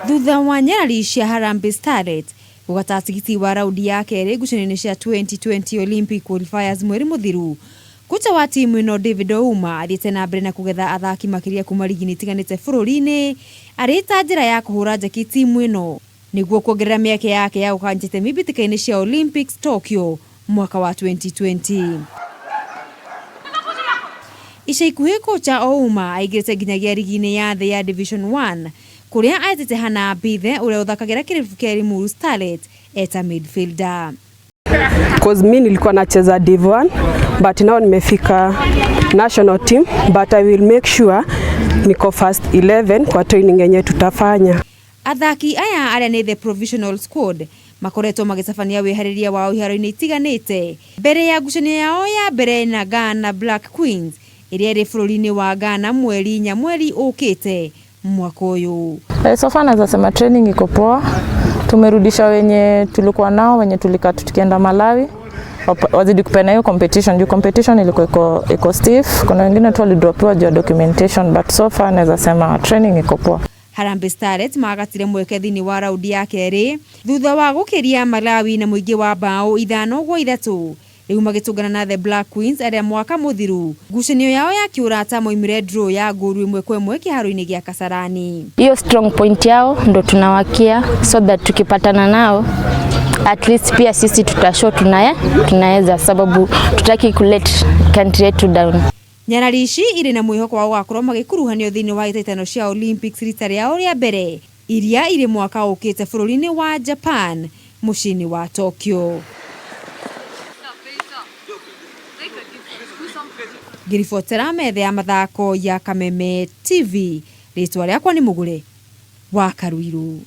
Thutha wa nyarari cia Harambee Starlets gũgata tigiti wa raundi ya kerĩ ngucanio-inĩ cia 2020 Olympic Qualifiers mweri mũthiru, kocha wa timu ĩno David Ouma athiĩte na mbere na kũgetha athaki makĩria kuma rigi-inĩ itiganĩte bũrũri-inĩ arĩ ta njĩra ya kũhũra njeki timu ĩno nĩguo kuongerera mĩeke yake ya gũkanyita itemi mbĩtĩka-inĩ cia Olympics Tokyo mwaka wa 2020. Ica ikuhĩ kocha Ouma aingĩrĩte nginyagia rigi-inĩ ya thĩ ya Division 1 kũrĩa aetete Hannah Mbithe ũrĩa ũthakagĩra kĩrabu kĩa Limuru Starlets eta midfielder. Cause mi nilikuwa nacheza Div 1 but now nimefika national team, but I will make sure niko first 11 kwa training yenye tutafanya. Athaki aya arĩa nĩ the provisional squad makoretwo magĩtabania wĩharĩria wao iharo-inĩ itiganĩte mbere ya ngucanio yao ya mbere na Ghana Black Queens ĩrĩa ĩrĩ bũrũri-inĩ wa Ghana mweri inya mweri ũkĩte mwaka ũyũ. So far naweza sema training iko poa. Tumerudisha wenye tulikuwa nao, wenye tulikaa tukienda Malawi, wazidi kupeana hiyo competition juu competition ilikuwa iko stiff. Kuna wengine tu walidropiwa juu ya documentation, but so far naweza sema training iko poa. Harambee Starlets magatire mweke thĩinĩ wa raundi ya kerĩ thutha wa gũkĩria Malawi na mũingĩ wa mbaũ 5-3. Rĩu magĩtũngana na The Black Queens arĩa mwaka mũthiru ngucanio yao ya kĩũrata moimire draw ya ngũru 1-1 kĩharo-inĩ gĩa Kasarani. Hiyo strong point yao ndo tunawakia so that tukipatana nao at least pia sisi tutashow tunaweza, sababu tutaki kulet country yetu down. Nyarari ici irĩ na mwĩhoko wa gũgakorwo magĩkuruhanio thĩinĩ wa hĩtahĩtano cia Olympics rita rĩao rĩa mbere iria irĩ mwaka ũkĩte bũrũri-inĩ wa Japan mũciĩ-inĩ wa Tokyo. Ngĩribotera metha ya mathako ya Kameme TV, rĩtwa rĩakwa nĩ Mũgũre wa Karuiru.